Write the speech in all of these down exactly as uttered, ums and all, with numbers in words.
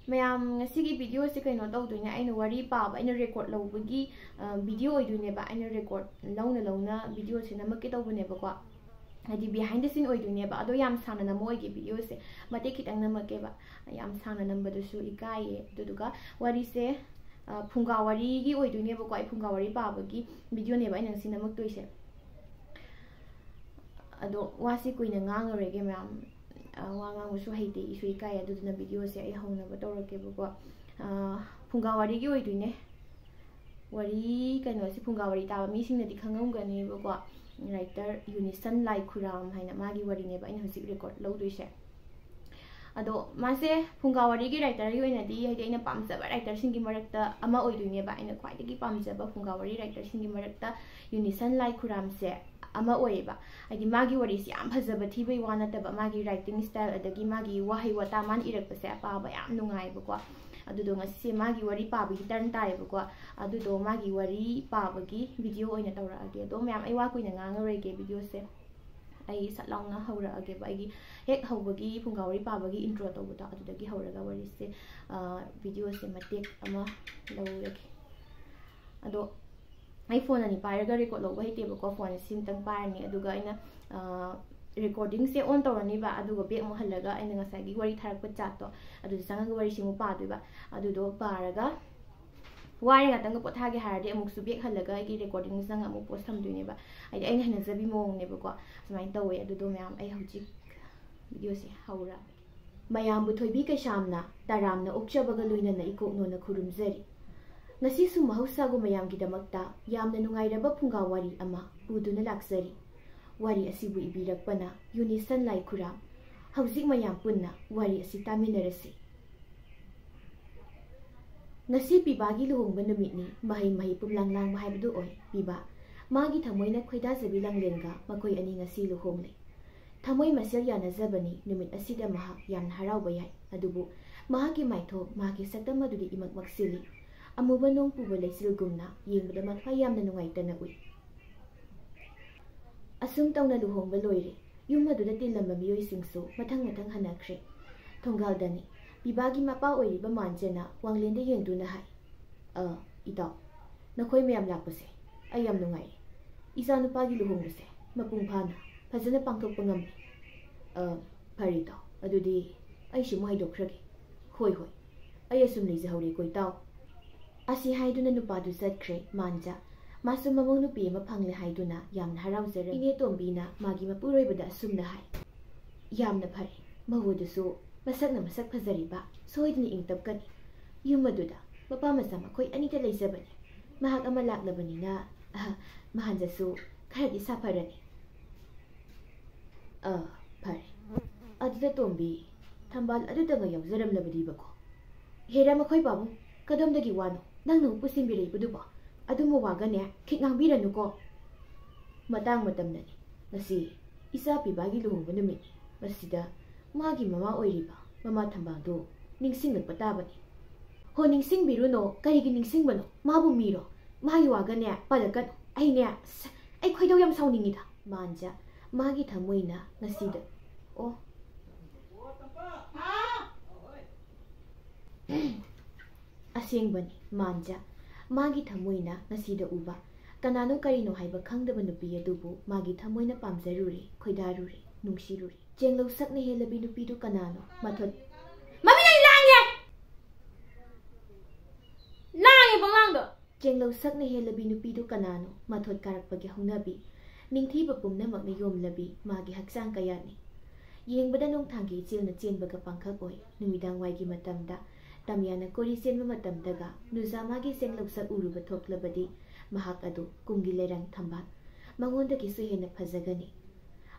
ꯃꯌꯥꯝ, ꯉꯁꯤꯒꯤ ꯚꯤꯗꯤꯑꯣꯁꯦ ꯀꯩꯅꯣ ꯇꯧꯗꯣꯏꯅꯦ, ꯑꯩꯅ ꯋꯥꯔꯤ ꯄꯥꯕ, ꯑꯩꯅ ꯔꯦꯀꯣꯔꯠ ꯂꯧꯕꯒꯤ ꯚꯤꯗꯤꯑꯣ ꯑꯣꯏꯗꯣꯏꯅꯦꯕ꯫ ꯑꯩꯅ ꯔꯦꯀꯣꯔꯠ ꯂꯧꯅ ꯂꯧꯅ ꯚꯤꯗꯤꯑꯣꯁꯦ ꯅꯝꯃꯛꯀꯦ ꯇꯧꯕꯅꯦꯕꯀꯣ, ꯍꯥꯏꯗꯤ behind the scene ꯑꯣꯏꯗꯣꯏꯅꯦꯕ꯫ ꯑꯗꯣ ꯌꯥꯝ ꯁꯥꯡꯅ ꯅꯝꯃꯛꯑꯣꯏꯒꯦ, ꯚꯤꯗꯤꯑꯣꯁꯦ ꯃꯇꯦꯛ ꯈꯤꯇꯪ ꯅꯝꯃꯛꯀꯦꯕ, ꯌꯥꯝ ꯁꯥꯡꯅ ꯅꯝꯕꯗꯨꯁꯨ ꯏꯀꯥꯏꯌꯦ꯫ ꯑꯗꯨꯗꯨꯒ ꯋꯥꯔꯤꯁꯦ ꯐꯨꯡꯒꯥ ꯋꯥꯔꯤꯒꯤ ꯑꯣꯏꯗꯣꯏꯅꯦꯕꯀꯣ, ꯑꯩ ꯐꯨꯡꯒꯥ ꯋꯥꯔꯤ ꯄꯥꯕꯒꯤ ꯚꯤꯗꯤꯑꯣꯅꯦꯕ ꯑꯩꯅ ꯉꯁꯤ ꯅꯝꯃꯛꯇꯣꯏꯁꯦ꯫ ꯑꯗꯣ ꯋꯥꯁꯤ ꯀꯨꯏꯅ ꯉꯥꯡꯉꯔꯣꯏꯒꯦ ꯃꯌꯥꯝ, ꯋꯥ ꯉꯥꯡꯕꯁꯨ ꯍꯩꯇꯦ, ꯏꯁꯨ ꯏꯀꯥꯏ꯫ ꯑꯗꯨꯗꯨꯅ ꯚꯤꯗꯤꯑꯣꯁꯦ ꯑꯩ ꯍꯧꯅꯕ ꯇꯧꯔꯛꯀꯦꯕꯀꯣ꯫ ꯐꯨꯡꯒꯥ ꯋꯥꯔꯤꯒꯤ ꯑꯣꯏꯗꯣꯏꯅꯦ꯫ ꯋꯥꯔꯤ ꯀꯩꯅꯣꯁꯤ ꯐꯨꯡꯒꯥ ꯋꯥꯔꯤ ꯇꯥꯕ ꯃꯤꯁꯤꯡꯅꯗꯤ ꯈꯪꯉꯝꯒꯅꯦꯕꯀꯣ, ꯔꯥꯏꯇꯔ ꯌꯨꯅꯤꯁꯟ ꯂꯥꯏꯈꯨꯔꯥꯝ ꯍꯥꯏꯅ ꯃꯥꯒꯤ ꯋꯥꯔꯤꯅꯦꯕ ꯑꯩꯅ ꯍꯧꯖꯤꯛ ꯔꯦꯀꯣꯔꯠ ꯂꯧꯗꯣꯏꯁꯦ꯫ ꯑꯗꯣ ꯃꯥꯁꯦ ꯐꯨꯡꯒꯥ ꯋꯥꯔꯤꯒꯤ ꯔꯥꯏꯇꯔꯒꯤ ꯑꯣꯏꯅꯗꯤ, ꯍꯥꯏꯗꯤ ꯑꯩꯅ ꯄꯥꯝꯖꯕ ꯔꯥꯏꯇꯔꯁꯤꯡꯒꯤ ꯃꯔꯛꯇ ꯑꯃ ꯑꯣꯏꯗꯣꯏꯅꯦꯕ꯫ ꯑꯩꯅ ꯈ꯭ꯋꯥꯏꯗꯒꯤ ꯄꯥꯝꯖꯕ ꯐꯨꯡꯒꯥ ꯋꯥꯔꯤ ꯔꯥꯏꯇꯔꯁꯤꯡꯒꯤ ꯃꯔꯛꯇ ꯌꯨꯅꯤꯁꯟ ꯂꯥꯏꯈꯨꯔꯥꯝꯁꯦ ꯑꯃ ꯑꯣꯏꯌꯦꯕ꯫ ꯍꯥꯏꯗꯤ ꯃꯥꯒꯤ ꯋꯥꯔꯤꯁꯤ ꯌꯥꯝ ꯐꯖꯕ ꯊꯤꯕꯩ ꯋꯥ ꯅꯠꯇꯕ, ꯃꯥꯒꯤ ꯔꯥꯏꯇꯤꯡ ꯁ꯭ꯇꯥꯏꯜ ꯑꯗꯒꯤ ꯃꯥꯒꯤ ꯋꯥꯍꯩ ꯋꯥꯇꯥ ꯃꯥꯅ ꯏꯔꯛꯄꯁꯦ ꯄꯥꯕ ꯌꯥꯝ ꯅꯨꯡꯉꯥꯏꯕꯀꯣ꯫ ꯑꯗꯨꯗꯣ ꯉꯁꯤꯁꯦ ꯃꯥꯒꯤ ꯋꯥꯔꯤ ꯄꯥꯕꯒꯤ ꯇꯔꯟ ꯇꯥꯏꯌꯦꯕꯀꯣ꯫ ꯑꯗꯨꯗꯣ ꯃꯥꯒꯤ ꯋꯥꯔꯤ ꯄꯥꯕꯒꯤ ꯚꯤꯗꯤꯑꯣ ꯑꯣꯏꯅ ꯇꯧꯔꯛꯑꯒꯦ꯫ ꯑꯗꯣ ꯃꯌꯥꯝ, ꯑꯩ ꯋꯥ ꯀꯨꯏꯅ ꯉꯥꯡꯉꯔꯣꯏꯒꯦ, ꯚꯤꯗꯤꯑꯣꯁꯦ ꯑꯩ ꯁꯠ ꯂꯥꯎꯅ ꯍꯧꯔꯛꯑꯒꯦꯕ꯫ ꯑꯩꯒꯤ ꯍꯦꯛ ꯍꯧꯕꯒꯤ ꯐꯨꯡꯒꯥ ꯋꯥꯔꯤ ꯄꯥꯕꯒꯤ ꯏꯟꯇ꯭ꯔꯣ ꯇꯧꯕꯗꯣ, ꯑꯗꯨꯗꯒꯤ ꯍꯧꯔꯒ ꯋꯥꯔꯤꯁꯦ, ꯚꯤꯗꯤꯑꯣꯁꯦ ꯃꯇꯦꯛ ꯑꯃ ꯂꯧꯔꯒꯦ꯫ ꯑꯗꯣ ꯑꯩ ꯐꯣꯟ ꯑꯅꯤ ꯄꯥꯏꯔꯒ ꯔꯦꯀꯣꯔꯠ ꯂꯧꯕ ꯍꯩꯇꯦꯕꯀꯣ꯫ ꯐꯣꯟ ꯑꯁꯤꯃꯇꯪ ꯄꯥꯏꯔꯅꯤ, ꯑꯗꯨꯒ ꯑꯩꯅ ꯔꯦꯀꯣꯔꯗꯤꯡꯁꯦ ꯑꯣꯟ ꯇꯧꯔꯅꯤꯕ, ꯑꯗꯨꯒ ꯕꯦꯛ ꯑꯃꯨꯛ ꯍꯜꯂꯒ ꯑꯩꯅ ꯉꯁꯥꯏꯒꯤ ꯋꯥꯔꯤ ꯊꯥꯔꯛꯄ ꯆꯥꯠꯇꯣ ꯑꯗꯨꯗ ꯆꯪꯉꯒ ꯋꯥꯔꯤꯁꯤ ꯑꯃꯨꯛ ꯄꯥꯗꯣꯏꯕ꯫ ꯑꯗꯨꯗꯣ ꯄꯥꯔꯒ ꯋꯥꯔꯦ ꯉꯥꯛꯇꯪꯒ ꯄꯣꯊꯥꯒꯦ ꯍꯥꯏꯔꯗꯤ ꯑꯃꯨꯛꯁꯨ ꯕꯦꯛ ꯍꯜꯂꯒ ꯑꯩꯒꯤ ꯔꯦꯀꯣꯔꯗꯤꯡꯁꯦ ꯆꯪꯉꯒ ꯑꯃꯨꯛ ꯄꯣꯁ ꯊꯝꯗꯣꯏꯅꯦꯕ꯫ ꯍꯥꯏꯗꯤ ꯑꯩꯅ ꯍꯩꯅꯖꯕꯤ ꯃꯑꯣꯡꯅꯦꯕꯀꯣ꯫ ꯁꯨꯃꯥꯏꯅ ꯇꯧꯋꯦ꯫ ꯑꯗꯨꯗꯣ ꯃꯌꯥꯝ, ꯑꯩ ꯍꯧꯖꯤꯛ ꯚꯤꯗꯤꯑꯣꯁꯦ ꯍꯧꯔꯛꯑꯒꯦ꯫ ꯃꯌꯥꯝꯕꯨ ꯊꯣꯏꯕꯤ ꯀꯩꯁꯥꯝꯅ ꯇꯔꯥꯝꯅ ꯑꯣꯛꯆꯕꯒ ꯂꯣꯏꯅꯅ ꯏꯀꯣꯛꯅꯣꯅ ꯈꯨꯔꯨꯝꯖꯔꯤ꯫ ꯉꯁꯤꯁꯨ ꯃꯍꯧꯁꯥꯒꯨꯝ ꯃꯌꯥꯝꯒꯤ ꯗꯃꯛꯇ ꯌꯥꯝꯅ ꯅꯨꯡꯉꯥꯏꯔꯕ ꯐꯨꯡꯒꯥ ꯋꯥꯔꯤ ꯑꯃ ꯄꯨꯗꯨꯅ ꯂꯥꯛꯆꯔꯤ꯫ ꯋꯥꯔꯤ ꯑꯁꯤꯕꯨ ꯏꯕꯤꯔꯛꯄꯅ ꯌꯨꯅꯤꯁꯟ ꯂꯥꯏꯈꯨꯔꯥꯝ꯫ ꯍꯧꯖꯤꯛ ꯃꯌꯥꯝ ꯄꯨꯟꯅ ꯋꯥꯔꯤ ꯑꯁꯤ ꯇꯥꯃꯤꯟꯅꯔꯁꯤ꯫ ꯉꯁꯤ ꯄꯤꯕꯥꯒꯤ ꯂꯨꯍꯣꯡꯕ ꯅꯨꯃꯤꯠꯅꯤ꯫ ꯃꯍꯩ ꯃꯍꯩ ꯄꯨꯝꯂꯥꯡ ꯂꯥꯡꯕ ꯍꯥꯏꯕꯗꯨ ꯑꯣꯏ꯫ ꯄꯤꯕꯥ, ꯃꯥꯒꯤ ꯊꯃꯣꯏꯅ ꯈꯣꯏꯗꯥꯖꯕꯤ ꯂꯥꯡꯂꯦꯟꯒ ꯃꯈꯣꯏ ꯑꯅꯤ ꯉꯁꯤ ꯂꯨꯍꯣꯡꯂꯦ꯫ ꯊꯃꯣꯏ ꯃꯁꯦꯜ ꯌꯥꯅꯖꯕꯅꯤ꯫ ꯅꯨꯃꯤꯠ ꯑꯁꯤꯗ ꯃꯍꯥꯛ ꯌꯥꯝꯅ ꯍꯔꯥꯎꯕ ꯌꯥꯏ꯫ ꯑꯗꯨꯕꯨ ꯃꯍꯥꯛꯀꯤ ꯃꯥꯏꯊꯣꯡ, ꯃꯍꯥꯛꯀꯤ ꯁꯛꯇꯝ ꯑꯗꯨꯗꯤ ꯏꯃꯛ ꯃꯛꯁꯤꯜꯂꯤ꯫ ꯑꯃꯨꯕ ꯅꯣꯡ ꯄꯨꯕ ꯂꯩꯆꯤꯜꯒꯨꯝꯅ ꯌꯦꯡꯕꯗ ꯃꯊ꯭ꯋꯥꯏ ꯌꯥꯝꯅ ꯅꯨꯡꯉꯥꯏꯇꯅ ꯎꯏ꯫ ꯑꯁꯨꯝ ꯇꯧꯅ ꯂꯨꯍꯣꯡꯕ ꯂꯣꯏꯔꯦ꯫ ꯌꯨꯝ ꯑꯗꯨꯗ ꯇꯤꯜꯂꯝꯕ ꯃꯤꯑꯣꯏꯁꯤꯡꯁꯨ ꯃꯊꯪ ꯃꯊꯪ ꯍꯟꯅꯈ꯭ꯔꯦ꯫ ꯊꯣꯡꯒꯥꯜꯗꯅꯤ꯫ ꯄꯤꯕꯥꯒꯤ ꯃꯄꯥ ꯑꯣꯏꯔꯤꯕ ꯃꯥꯟꯖꯅ ꯋꯥꯡꯂꯦꯟꯗ ꯌꯦꯡꯗꯨꯅ ꯍꯥꯏ, "ꯑ, ꯏꯇꯥꯎ, ꯅꯈꯣꯏ ꯃꯌꯥꯝ ꯂꯥꯛꯄꯁꯦ ꯑꯩ ꯌꯥꯝ ꯅꯨꯡꯉꯥꯏ꯫ ꯏꯆꯥ ꯅꯨꯄꯥꯒꯤ ꯂꯨꯍꯣꯡꯕꯁꯦ ꯃꯄꯨꯡ ꯐꯥꯅ ꯐꯖꯅ ꯄꯥꯡꯊꯣꯛꯄ ꯉꯝꯃꯤ꯫ ꯑ, ꯐꯔꯦ ꯏꯇꯥꯎ, ꯑꯗꯨꯗꯤ ꯑꯩꯁꯨ ꯑꯃꯨꯛ ꯍꯥꯏꯗꯣꯛꯈ꯭ꯔꯒꯦ꯫ ꯍꯣꯏ, ꯍꯣꯏ, ꯑꯩ ꯑꯁꯨꯝ ꯂꯩꯖꯍꯧꯔꯦꯀꯣ ꯏꯇꯥꯎ꯫" ꯑꯁꯤ ꯍꯥꯏꯗꯨꯅ ꯅꯨꯄꯥꯗꯨ ꯆꯠꯈ꯭ꯔꯦ꯫ ꯃꯥꯟꯖ ꯃꯥꯁꯨ ꯃꯃꯧ ꯅꯨꯄꯤ ꯑꯃ ꯐꯪꯂꯦ ꯍꯥꯏꯗꯨꯅ ꯌꯥꯝꯅ ꯍꯔꯥꯎꯖꯔꯦ꯫ ꯏꯅꯦ ꯇꯣꯝꯕꯤꯅ ꯃꯥꯒꯤ ꯃꯄꯨꯔꯣꯏꯕꯗ ꯑꯁꯨꯝꯅ ꯍꯥꯏ, "ꯌꯥꯝꯅ ꯐꯔꯦ, ꯃꯧ ꯑꯗꯨꯁꯨ ꯃꯁꯛꯅ ꯃꯁꯛ ꯐꯖꯔꯤꯕ, ꯁꯣꯏꯗꯅ ꯏꯪ ꯇꯞꯀꯅꯤ꯫ ꯌꯨꯝ ꯑꯗꯨꯗ ꯃꯄꯥ ꯃꯆꯥ ꯃꯈꯣꯏ ꯑꯅꯤꯇ ꯂꯩꯖꯕꯅꯤ꯫ ꯃꯍꯥꯛ ꯑꯃ ꯂꯥꯛꯂꯕꯅꯤꯅ, ꯑꯍ, ꯃꯍꯥꯟꯖꯁꯨ ꯈꯔꯗꯤ ꯁꯥꯐꯔꯅꯤ꯫" "ꯑ, ꯐꯔꯦ꯫ ꯑꯗꯨꯗ ꯇꯣꯝꯕꯤ, ꯊꯝꯕꯥꯜ ꯑꯗꯨꯇꯪꯒ ꯌꯥꯎꯖꯔꯝꯂꯕꯗꯤꯕꯀꯣ꯫" "ꯍꯦꯔꯥ ꯃꯈꯣꯏ ꯄꯥꯕꯨꯡ, ꯀꯗꯣꯝꯗꯒꯤ ꯋꯥꯅꯣ ꯅꯪꯅ ꯑꯃꯨꯛ ꯄꯨꯁꯤꯟꯕꯤꯔꯛꯏꯕꯗꯨꯕꯣ? ꯑꯗꯨꯝꯕ ꯋꯥꯒꯅꯦ ꯈꯤꯛ ꯉꯥꯡꯕꯤꯔꯅꯨꯀꯣ꯫ ꯃꯇꯥꯡ ꯃꯇꯝꯅꯅꯤ꯫ ꯉꯁꯤ ꯏꯆꯥ ꯄꯤꯕꯥꯒꯤ ꯂꯨꯍꯣꯡꯕ ꯅꯨꯃꯤꯠꯅꯤ꯫ ꯃꯁꯤꯗ ꯃꯥꯒꯤ ꯃꯃꯥ ꯑꯣꯏꯔꯤꯕ ꯃꯃꯥ ꯊꯝꯕꯥꯜꯗꯨ ꯅꯤꯡꯁꯤꯡꯂꯛꯄ ꯇꯥꯕꯅꯤ꯫" "ꯍꯣ, ꯅꯤꯡꯁꯤꯡꯕꯤꯔꯨꯅꯣ꯫ ꯀꯔꯤꯒꯤ ꯅꯤꯡꯁꯤꯡꯕꯅꯣ? ꯃꯥꯕꯨ ꯃꯤꯔꯣ? ꯃꯥꯒꯤ ꯋꯥꯒꯅꯦ ꯄꯜꯂꯛꯀꯅꯨ꯫ ꯑꯩꯅꯦ, ꯑꯁ, ꯑꯩ ꯈꯣꯏꯗꯧ ꯌꯥꯝ ꯁꯥꯎꯅꯤꯡꯉꯤꯗ꯫" ꯃꯥꯟꯖ ꯃꯥꯒꯤ ꯊꯃꯣꯏꯅ ꯉꯁꯤꯗ, ꯑꯣ, ꯑꯁꯦꯡꯕꯅꯤ, ꯃꯥꯟꯖ ꯃꯥꯒꯤ ꯊꯃꯣꯏꯅ ꯉꯁꯤꯗ ꯎꯕ ꯀꯅꯥꯅꯣ ꯀꯔꯤꯅꯣ ꯍꯥꯏꯕ ꯈꯪꯗꯕ ꯅꯨꯄꯤ ꯑꯗꯨꯕꯨ ꯃꯥꯒꯤ ꯊꯃꯣꯏꯅ ꯄꯥꯝꯖꯔꯨꯔꯦ, ꯈꯣꯏꯗꯥꯔꯨꯔꯦ, ꯅꯨꯡꯁꯤꯔꯨꯔꯦ꯫ ꯆꯦꯡꯂꯧ ꯁꯛꯅ ꯍꯦꯜꯂꯕꯤ ꯅꯨꯄꯤꯗꯨ ꯀꯅꯥꯅꯣ? ꯃꯊꯣꯠ-, "ꯃꯃꯤꯠ ꯑꯩ ꯂꯥꯡꯉꯦ! ꯂꯥꯡꯉꯦ ꯄꯪꯂꯥꯡꯗꯣ!" ꯆꯦꯡꯂꯧ ꯁꯛꯅ ꯍꯦꯜꯂꯕꯤ ꯅꯨꯄꯤꯗꯨ ꯀꯅꯥꯅꯣ? ꯃꯊꯣꯠ ꯀꯥꯔꯛꯄꯒꯤ ꯍꯧꯅꯕꯤ, ꯅꯤꯡꯊꯤꯕ ꯄꯨꯝꯅꯃꯛꯅ ꯌꯣꯝꯂꯕꯤ ꯃꯥꯒꯤ ꯍꯛꯆꯥꯡ ꯀꯌꯥꯠꯅꯤ꯫ ꯌꯦꯡꯕꯗ ꯅꯣꯡꯊꯥꯡꯒꯤ ꯏꯆꯦꯜꯅ ꯆꯦꯟꯕꯒ ꯄꯥꯡꯈꯛ ꯑꯣꯏ꯫ ꯅꯨꯃꯤꯗꯥꯡ ꯋꯥꯏꯒꯤ ꯃꯇꯝꯗ ꯇꯝꯌꯥꯅ ꯀꯣꯔꯤ ꯆꯦꯟꯕ ꯃꯇꯝꯗꯒ ꯅꯨꯖꯥ ꯃꯥꯒꯤ ꯆꯦꯡꯂꯧ ꯁꯛ ꯎꯔꯨꯕ ꯊꯣꯛꯂꯕꯗꯤ ꯃꯍꯥꯛ ꯑꯗꯨ ꯀꯨꯝꯒꯤ ꯂꯩꯔꯥꯡ ꯊꯝꯕꯥꯜ ꯃꯉꯣꯟꯗꯒꯤꯁꯨ ꯍꯦꯟꯅ ꯐꯖꯒꯅꯤ꯫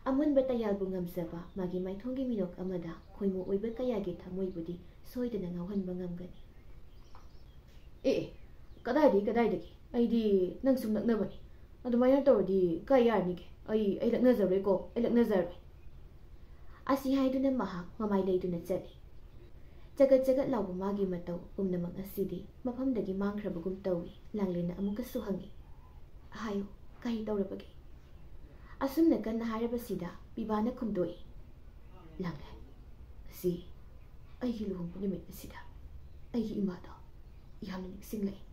ꯑꯃꯨꯟꯕ ꯇꯌꯥꯜꯕꯨ ꯉꯝꯖꯕ ꯃꯥꯒꯤ ꯃꯥꯏꯊꯣꯡꯒꯤ ꯃꯤꯅꯣꯛ ꯑꯃꯗ ꯈꯣꯏꯃꯨ ꯑꯣꯏꯕ ꯀꯌꯥꯒꯤ ꯊꯃꯣꯏꯕꯨꯗꯤ ꯁꯣꯏꯗꯅ ꯉꯥꯎꯍꯟꯕ ꯉꯝꯒꯅꯤ꯫ "ꯑꯦ, ꯑꯦ, ꯀꯗꯥꯏꯗꯒꯤ, ꯀꯗꯥꯏꯗꯒꯤ? ꯑꯩꯗꯤ ꯅꯪ ꯁꯨꯝ ꯂꯛꯅꯕꯅꯤ꯫ ꯑꯗꯨꯃꯥꯏꯅ ꯇꯧꯔꯗꯤ ꯀꯥꯏ ꯌꯥꯔꯅꯤꯒꯦ? ꯑꯩ, ꯑꯩ ꯂꯛꯅꯖꯔꯣꯏꯀꯣ, ꯑꯩ ꯂꯛꯅꯖꯔꯣꯏ꯫" ꯑꯁꯤ ꯍꯥꯏꯗꯨꯅ ꯃꯍꯥꯛ ꯃꯃꯥꯏ ꯂꯩꯗꯨꯅ ꯆꯠꯂꯤ꯫ ꯆꯒꯠ ꯆꯒꯠ ꯂꯥꯎꯕ ꯃꯥꯒꯤ ꯃꯇꯧ ꯄꯨꯝꯅꯃꯛ ꯑꯁꯤꯗꯤ ꯃꯐꯝꯗꯒꯤ ꯃꯥꯡꯈ꯭ꯔꯕꯒꯨꯝ ꯇꯧꯏ꯫ ꯂꯥꯡꯂꯦꯟꯅ ꯑꯃꯨꯛꯀꯁꯨ ꯍꯪꯉꯤ, "ꯍꯥꯏꯌꯨ, ꯀꯔꯤ ꯇꯧꯔꯕꯒꯦ?" ꯑꯁꯨꯝꯅ ꯀꯟꯅ ꯍꯥꯏꯔꯕꯁꯤꯗ ꯄꯤꯕꯥꯅ ꯈꯨꯝꯗꯣꯛꯏ, "ꯂꯥꯡꯂꯦꯟ, ꯁꯤ ꯑꯩꯒꯤ ꯂꯨꯍꯣꯡꯕ ꯅꯨꯃꯤꯠ ꯑꯁꯤꯗ ꯑꯩꯒꯤ ꯏꯃꯥꯗꯣ ꯌꯥꯝꯅ ꯅꯤꯡꯁꯤꯡꯂꯛꯏ꯫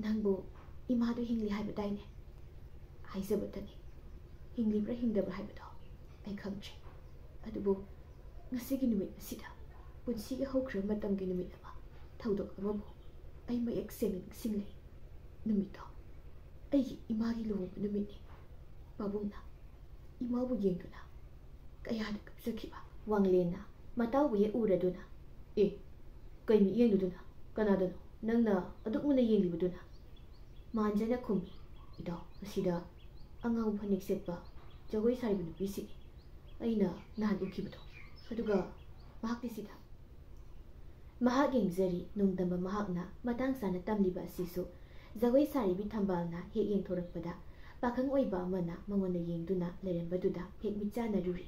"ꯅꯪꯕꯨ ꯏꯃꯥꯗꯣ ꯍꯤꯡꯂꯤ ꯍꯥꯏꯕꯗꯥꯏꯅꯦ?" "ꯍꯥꯏꯖꯕꯇꯅꯤ꯫ ꯍꯤꯡꯂꯤꯕ꯭ꯔꯥ ꯍꯤꯡꯗꯕ꯭ꯔꯥ ꯍꯥꯏꯕꯗꯣ ꯑꯩ ꯈꯪꯗ꯭ꯔꯦ꯫ ꯑꯗꯨꯕꯨ ꯉꯁꯤꯒꯤ ꯅꯨꯃꯤꯠ ꯑꯁꯤꯗ ꯄꯨꯟꯁꯤꯒꯤ ꯍꯧꯈ꯭ꯔꯕ ꯃꯇꯝꯒꯤ ꯅꯨꯃꯤꯠ ꯑꯃ, ꯊꯧꯗꯣꯛ ꯑꯃꯕꯨ ꯑꯩ ꯃꯌꯦꯛ ꯁꯦꯡꯅ ꯅꯤꯡꯁꯤꯡꯂꯛꯏ꯫ ꯅꯨꯃꯤꯠꯇꯣ ꯑꯩꯒꯤ ꯏꯃꯥꯒꯤ ꯂꯨꯍꯣꯡꯕ ꯅꯨꯃꯤꯠꯅꯤ꯫ ꯄꯥꯕꯨꯡꯅ ꯏꯃꯥꯕꯨ ꯌꯦꯡꯗꯨꯅ ꯀꯌꯥꯗ ꯀꯞꯆꯈꯤꯕ!" ꯋꯥꯡꯂꯦꯟꯅ ꯃꯇꯥꯎꯕꯨ ꯍꯦꯛ ꯎꯔꯗꯨꯅ, "ꯑꯦ, ꯀꯩ ꯃꯤꯠꯌꯦꯡꯗꯨꯗꯨꯅ? ꯀꯅꯥꯗꯅꯣ ꯅꯪꯅ ꯑꯗꯨꯛ ꯃꯨꯟꯅ ꯌꯦꯡꯂꯤꯕꯗꯨꯅ?" ꯃꯥꯟꯖꯅ ꯈꯨꯝꯃꯤ, "ꯏꯇꯥꯎ, ꯑꯁꯤꯗ ꯑꯉꯥꯡꯕ ꯐꯅꯦꯛ ꯁꯦꯠꯄ ꯖꯒꯣꯏ ꯁꯥꯔꯤꯕ ꯅꯨꯄꯤꯁꯤꯅꯤ꯫ ꯑꯩꯅ ꯅꯍꯥꯟ ꯎꯈꯤꯕꯗꯣ꯫ ꯑꯗꯨꯒ ꯃꯍꯥꯛꯇꯤ ꯁꯤꯗ꯫" ꯃꯍꯥꯛ ꯌꯦꯡꯖꯔꯤ꯫ ꯅꯣꯡꯗꯝꯕ ꯃꯍꯥꯛꯅ ꯃꯇꯥꯡ ꯆꯥꯅ ꯇꯝꯂꯤꯕ ꯑꯁꯤꯁꯨ ꯖꯒꯣꯏ ꯁꯥꯔꯤꯕꯤ ꯊꯝꯕꯥꯜꯅ ꯍꯦꯛ ꯌꯦꯡꯊꯣꯔꯛꯄꯗ, ꯄꯥꯈꯪ ꯑꯣꯏꯕ ꯑꯃꯅ ꯃꯉꯣꯟꯗ ꯌꯦꯡꯗꯨꯅ ꯂꯩꯔꯝꯕꯗꯨꯗ ꯍꯦꯛ ꯃꯤꯠ ꯆꯥꯟꯅꯔꯨꯔꯤ꯫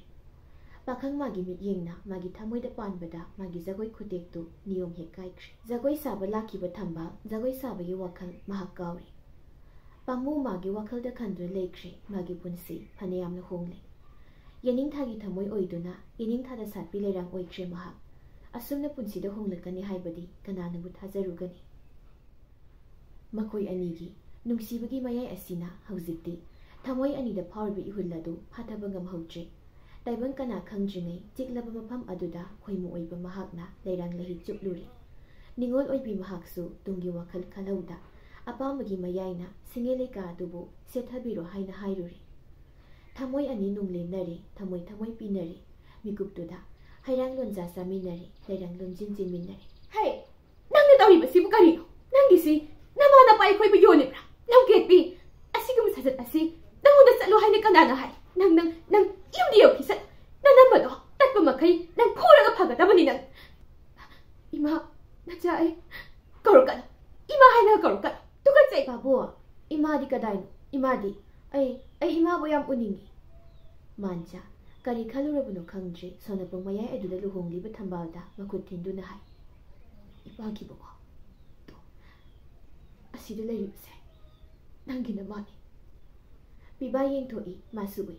ꯄꯥꯈꯪ ꯃꯥꯒꯤ ꯃꯤꯠꯌꯦꯡꯅ ꯃꯥꯒꯤ ꯊꯃꯣꯏꯗ ꯄꯥꯟꯕꯗ, ꯃꯥꯒꯤ ꯖꯒꯣꯏ ꯈꯨꯇꯦꯛꯇꯨ ꯅꯤꯌꯣꯝ ꯍꯦꯛ ꯀꯥꯏꯈ꯭ꯔꯦ꯫ ꯖꯒꯣꯏ ꯁꯥꯕ ꯂꯥꯛꯈꯤꯕ ꯊꯝꯕꯥꯜ ꯖꯒꯣꯏ ꯁꯥꯕꯒꯤ ꯋꯥꯈꯜ ꯃꯍꯥꯛ ꯀꯥꯎꯔꯦ꯫ ꯄꯥꯝꯃꯨ ꯃꯥꯒꯤ ꯋꯥꯈꯜꯗ ꯈꯟꯗꯨꯅ ꯂꯩꯈ꯭ꯔꯦ꯫ ꯃꯥꯒꯤ ꯄꯨꯟꯁꯤ ꯐꯅꯌꯥꯝꯅ ꯍꯣꯡꯂꯦ꯫ ꯌꯦꯅꯤꯡꯊꯥꯒꯤ ꯊꯃꯣꯏ ꯑꯣꯏꯗꯨꯅ ꯌꯦꯅꯤꯡꯊꯥꯗ ꯁꯥꯠꯄꯤ ꯂꯩꯔꯥꯡ ꯑꯣꯏꯈ꯭ꯔꯦ ꯃꯍꯥꯛ꯫ ꯑꯁꯨꯝꯅ ꯄꯨꯟꯁꯤꯗ ꯍꯣꯡꯂꯛꯀꯅꯤ ꯍꯥꯏꯕꯗꯤ ꯀꯅꯥꯅꯕꯨ ꯊꯥꯖꯔꯨꯒꯅꯤ? ꯃꯈꯣꯏ ꯑꯅꯤꯒꯤ ꯅꯨꯡꯁꯤꯕꯒꯤ ꯃꯌꯥꯏ ꯑꯁꯤꯅ ꯍꯧꯖꯤꯛꯇꯤ ꯊꯃꯣꯏ ꯑꯅꯤꯗ ꯐꯥꯎꯔꯤꯕ ꯏꯍꯨꯜ ꯑꯗꯨ ꯐꯥꯊꯕ ꯉꯝꯍꯧꯗ꯭ꯔꯦ꯫ ꯇꯥꯏꯕꯪ ꯀꯅꯥ ꯈꯪꯗ꯭ꯔꯤꯉꯩ ꯆꯤꯛꯂꯕ ꯃꯐꯝ ꯑꯗꯨꯗ ꯈꯣꯏꯃꯨ ꯑꯣꯏꯕ ꯃꯍꯥꯛꯅ ꯂꯩꯔꯥꯡ ꯂꯩꯍꯤ ꯆꯨꯞꯂꯨꯔꯦ꯫ ꯅꯤꯉꯣꯜ ꯑꯣꯏꯕꯤ ꯃꯍꯥꯛꯁꯨ ꯇꯨꯡꯒꯤ ꯋꯥꯈꯜ ꯈꯜꯍꯧꯗ ꯑꯄꯥꯝꯕꯒꯤ ꯃꯌꯥꯏꯅ ꯁꯤꯡꯉꯦ ꯂꯩꯀꯥ ꯑꯗꯨꯕꯨ ꯁꯦꯠꯊꯕꯤꯔꯣ ꯍꯥꯏꯅ ꯍꯥꯏꯔꯨꯔꯦ꯫ ꯊꯃꯣꯏ ꯑꯅꯤ ꯅꯨꯡꯂꯦꯟꯅꯔꯦ, ꯊꯃꯣꯏ ꯊꯃꯣꯏ ꯄꯤꯅꯔꯦ꯫ ꯃꯤꯀꯨꯞꯇꯨꯗ ꯍꯩꯔꯥꯡ ꯂꯣꯟꯖꯥ ꯆꯥꯃꯤꯟꯅꯔꯦ, ꯂꯩꯔꯥꯡ ꯂꯣꯟꯖꯤꯟ ꯆꯦꯟꯃꯤꯟꯅꯔꯦ꯫ ꯍꯦ! ꯅꯪꯅ ꯇꯧꯔꯤꯕꯁꯤꯕꯨ ꯀꯔꯤꯅꯣ? ꯅꯪꯒꯤꯁꯤ ꯅꯃꯥ ꯅꯄꯥ ꯑꯩꯈꯣꯏꯕꯨ ꯌꯣꯜꯂꯤꯕ꯭ꯔꯥ? ꯂꯝꯀꯦꯠꯄꯤ! ꯑꯁꯤꯒꯨꯝꯕ ꯁꯥꯖꯠ ꯑꯁꯤ ꯅꯪꯉꯣꯟꯗ ꯆꯠꯂꯣ ꯍꯥꯏꯅ ꯀꯅꯥꯅ ꯍꯥꯏ? ꯅꯪ, ꯅꯪ, ꯅꯪ ꯌꯨꯝꯗ ꯌꯧꯈꯤ ꯆꯠ꯫ ꯅꯅꯝꯕꯗꯣ ꯇꯠꯄ ꯃꯈꯩ ꯅꯪ ꯐꯨꯔꯒ ꯐꯒꯗꯕꯅꯤ ꯅꯪ꯫ ꯏꯃꯥ, ꯅꯆꯥ ꯑꯩ ꯀꯧꯔꯛꯀꯅꯨ꯫ ꯏꯃꯥ ꯍꯥꯏꯅ ꯀꯧꯔꯛꯀꯅꯨ꯫ ꯇꯨꯀꯠꯆꯩ꯫ ꯕꯥꯕꯨ, ꯏꯃꯥꯗꯤ ꯀꯗꯥꯏꯅꯣ? ꯏꯃꯥꯗꯤ? ꯑꯩ, ꯑꯩ ꯏꯃꯥꯕꯨ ꯌꯥꯝ ꯎꯅꯤꯡꯉꯤ꯫ ꯃꯥꯟꯖꯥ, ꯀꯔꯤ ꯈꯜꯂꯨꯔꯕꯅꯣ ꯈꯪꯗ꯭ꯔꯦ, ꯁꯣꯅꯄꯣꯡ ꯃꯌꯥꯏ ꯑꯗꯨꯗ ꯂꯨꯍꯣꯡꯂꯤꯕ ꯊꯝꯕꯥꯜꯗ ꯃꯈꯨꯠ ꯊꯤꯟꯗꯨꯅ ꯍꯥꯏ, "ꯏꯄꯥꯒꯤ ꯕꯕꯥ, ꯇꯣ, ꯑꯁꯤꯗ ꯂꯩꯔꯤꯕꯁꯦ ꯅꯪꯒꯤ ꯅꯃꯥꯅꯤ꯫" ꯄꯤꯕꯥ ꯌꯦꯡꯊꯣꯛꯏ, ꯃꯥꯁꯨ ꯎꯏ꯫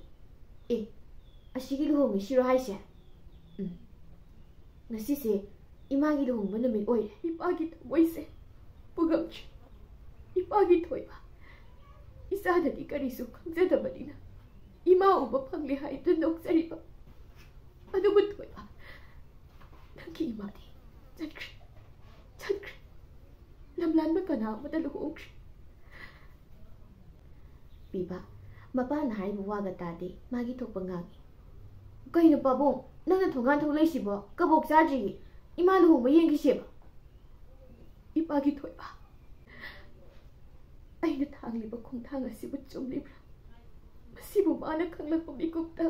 "ꯑꯦ, ꯑꯁꯤꯒꯤ ꯂꯨꯍꯣꯡꯉꯤꯁꯤꯔꯣ ꯍꯥꯏꯁꯦ?" ꯎꯝ꯫ ꯉꯁꯤꯁꯦ ꯏꯃꯥꯒꯤ ꯂꯨꯍꯣꯡꯕ ꯅꯨꯃꯤꯠ ꯑꯣꯏꯔꯦ꯫ ꯏꯄꯥꯒꯤ ꯊꯃꯣꯏꯁꯦ ꯄꯨꯉꯝꯗ꯭ꯔꯦ꯫ ꯏꯄꯥꯒꯤ ꯊꯣꯏꯕ, ꯏꯆꯥꯗꯗꯤ ꯀꯔꯤꯁꯨ ꯈꯪꯖꯗꯕꯅꯤꯅ ꯏꯃꯥ ꯎꯕ ꯐꯪꯂꯦ ꯍꯥꯏꯗꯨꯅ ꯅꯣꯛꯆꯔꯤꯕ ꯑꯗꯨꯕꯨ ꯊꯣꯏꯕ, ꯅꯪꯒꯤ ꯏꯃꯥꯗꯤ ꯆꯠꯈ꯭ꯔꯦ, ꯆꯠꯈ꯭ꯔꯦ꯫ ꯂꯝꯂꯥꯟꯕ ꯀꯅꯥ ꯑꯃꯗ ꯂꯨꯍꯣꯡꯈ꯭ꯔꯦ꯫ ꯄꯤꯕ, ꯃꯄꯥꯅ ꯍꯥꯏꯕ ꯋꯥꯒ ꯇꯥꯗꯦ, ꯃꯥꯒꯤ ꯊꯣꯛꯄ ꯉꯥꯡꯉꯤ꯫ "ꯀꯩꯅꯣ ꯄꯥꯕꯨꯡ, ꯅꯪꯅ ꯊꯣꯡꯒꯥꯟ ꯊꯣꯛꯂꯛꯏꯁꯤꯕꯣ? ꯀꯕꯣꯛ ꯆꯥꯗ꯭ꯔꯤꯌꯦ꯫ ꯏꯃꯥ ꯂꯨꯍꯣꯡꯕ ꯌꯦꯡꯈꯤꯁꯦꯕ꯫" ꯏꯄꯥꯒꯤ ꯊꯣꯏꯕ, ꯑꯩꯅ ꯊꯥꯡꯂꯤꯕ ꯈꯣꯡꯊꯥꯡ ꯑꯁꯤꯕꯨ ꯆꯨꯝꯂꯤꯕ꯭ꯔꯥ? ꯃꯁꯤꯕꯨ ꯃꯥꯅ ꯈꯪꯂꯛꯄ ꯃꯤꯀꯨꯞꯇ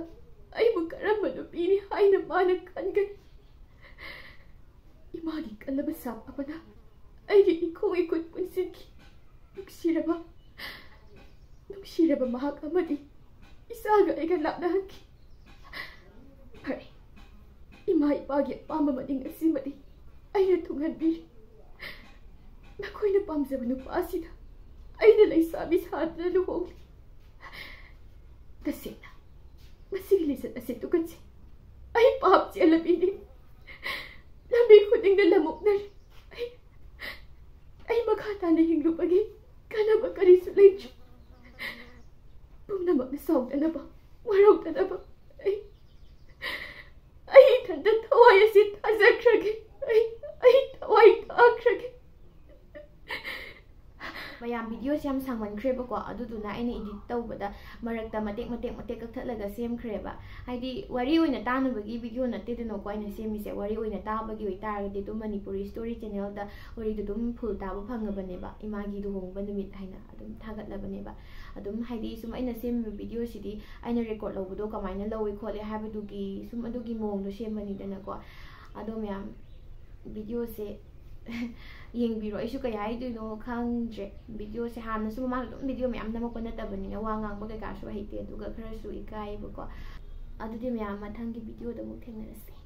ꯑꯩꯕꯨ ꯀꯔꯝꯕ ꯅꯨꯄꯤꯅꯤ ꯍꯥꯏꯅ ꯃꯥꯅ ꯈꯟꯒꯅꯤ? ꯏꯃꯥꯒꯤ ꯀꯜꯂꯕ ꯁꯥꯞ ꯑꯃꯅ ꯑꯩꯒꯤ ꯏꯈꯣꯡ ꯏꯈꯨꯠ ꯄꯨꯟꯁꯤꯟꯈꯤ꯫ ꯅꯨꯡꯁꯤꯔꯕ, ꯅꯨꯡꯁꯤꯔꯕ ꯃꯍꯥꯛ ꯑꯃꯗꯤ ꯏꯆꯥꯒ ꯑꯩꯒ ꯂꯥꯞꯅꯍꯟꯈꯤ꯫ ꯐꯔꯦ, ꯏꯃꯥ ꯏꯄꯥꯒꯤ ꯑꯄꯥꯝꯕ ꯃꯅꯤꯡ ꯑꯁꯤꯃꯗꯤ ꯑꯩꯅ ꯊꯨꯡꯍꯟꯕꯤꯔꯤ꯫ ꯅꯈꯣꯏꯅ ꯄꯥꯝꯖꯕ ꯅꯨꯄꯥ ꯑꯁꯤꯗ ꯑꯩꯅ ꯂꯩꯁꯥꯕꯤ ꯁꯥꯗꯨꯅ ꯂꯨꯍꯣꯡꯂꯤ꯫ ꯇꯁꯦꯡꯅ, ꯃꯁꯤꯒꯤ ꯂꯤꯆꯠ ꯑꯁꯤ ꯇꯨꯀꯠꯆꯩ꯫ ꯑꯩ ꯄꯥꯞ ꯆꯦꯜꯂꯕꯤꯅꯤ꯫ ꯂꯝꯕꯤ ꯈꯨꯗꯤꯡꯗ ꯂꯝ ꯑꯣꯛꯅꯔꯤ꯫ ꯑꯩ, ꯑꯩ ꯃꯈꯥ ꯇꯥꯅ ꯍꯤꯡꯂꯨꯕꯒꯤ ꯀꯥꯟꯅꯕ ꯀꯔꯤꯁꯨ ꯂꯩꯇ꯭ꯔꯦ꯫ ꯄꯨꯝꯅꯃꯛꯅ ꯁꯥꯎꯗꯅꯕ, ꯋꯥꯔꯧꯗꯅꯕ ꯑꯩ, ꯑꯩ ꯏꯊꯟꯇ ꯊꯋꯥꯏ ꯑꯁꯤ ꯊꯥꯖꯈ꯭ꯔꯒꯦ꯫ ꯑꯩ, ꯑꯩ ꯊꯋꯥꯏ ꯊꯥꯈ꯭ꯔꯒꯦ꯫ ꯃꯌꯥꯝ, ꯚꯤꯗꯤꯑꯣꯁꯦ ꯌꯥꯝ ꯁꯥꯡꯃꯟꯈ꯭ꯔꯦꯕꯀꯣ, ꯑꯗꯨꯗꯨꯅ ꯑꯩꯅ ꯏꯗꯤꯠ ꯇꯧꯕꯗ ꯃꯔꯛꯇ ꯃꯇꯦꯛ ꯃꯇꯦꯛ ꯃꯇꯦꯛ ꯀꯛꯊꯠꯂꯒ ꯁꯦꯝꯈ꯭ꯔꯦꯕ꯫ ꯍꯥꯏꯗꯤ, ꯋꯥꯔꯤ ꯑꯣꯏꯅ ꯇꯥꯅꯕꯒꯤ ꯚꯤꯗꯤꯑꯣ ꯅꯠꯇꯦꯗꯅꯀꯣ ꯑꯩꯅ ꯁꯦꯝꯃꯤꯁꯦ꯫ ꯋꯥꯔꯤ ꯑꯣꯏꯅ ꯇꯥꯕꯒꯤ ꯑꯣꯏꯇꯥꯔꯒꯗꯤ ꯑꯗꯨꯝ ꯃꯅꯤꯄꯨꯔꯤ ꯁ꯭ꯇꯣꯔꯤ ꯆꯦꯅꯦꯜꯗ ꯋꯥꯔꯤꯗꯣ ꯑꯗꯨꯝ ꯐꯨꯜ ꯇꯥꯕ ꯐꯪꯉꯕꯅꯦꯕ, ꯏꯃꯥꯒꯤ ꯂꯨꯍꯣꯡꯕ ꯅꯨꯃꯤꯠ ꯍꯥꯏꯅ ꯑꯗꯨꯝ ꯊꯥꯒꯠꯂꯕꯅꯦꯕ꯫ ꯑꯗꯨꯝ, ꯍꯥꯏꯗꯤ, ꯁꯨꯝ ꯑꯩꯅ ꯁꯦꯝꯃꯤꯕ ꯚꯤꯗꯤꯑꯣꯁꯤꯗꯤ ꯑꯩꯅ ꯔꯦꯀꯣꯔꯠ ꯂꯧꯕꯗꯣ ꯀꯃꯥꯏꯅ ꯂꯧꯏ ꯈꯣꯠꯂꯤ ꯍꯥꯏꯕꯗꯨꯒꯤ ꯁꯨꯝ ꯑꯗꯨꯒꯤ ꯃꯑꯣꯡꯗꯣ ꯁꯦꯝꯕꯅꯤꯗꯅꯀꯣ꯫ ꯑꯗꯣ ꯃꯌꯥꯝ, ꯚꯤꯗꯤꯑꯣꯁꯦ ꯌꯦꯡꯕꯤꯔꯣ꯫ ꯑꯩꯁꯨ ꯀꯩ ꯍꯥꯏꯗꯣꯏꯅꯣ ꯈꯪꯗ꯭ꯔꯦ꯫ ꯚꯤꯗꯤꯑꯣꯁꯦ ꯍꯥꯟꯅꯁꯨ ꯃꯃꯥꯡꯗ ꯑꯗꯨꯝ ꯚꯤꯗꯤꯑꯣ ꯃꯌꯥꯝ ꯅꯝꯃꯛꯄ ꯅꯠꯇꯕꯅꯤꯅ ꯋꯥ ꯉꯥꯡꯕ ꯀꯩꯀꯥꯁꯨ ꯍꯩꯇꯦ, ꯑꯗꯨꯒ ꯈꯔꯁꯨ ꯏꯀꯥꯏꯌꯦꯕꯀꯣ꯫ ꯑꯗꯨꯗꯤ ꯃꯌꯥꯝ, ꯃꯊꯪꯒꯤ ꯚꯤꯗꯤꯑꯣꯗ ꯑꯃꯨꯛ ꯊꯦꯡꯅꯔꯁꯤ꯫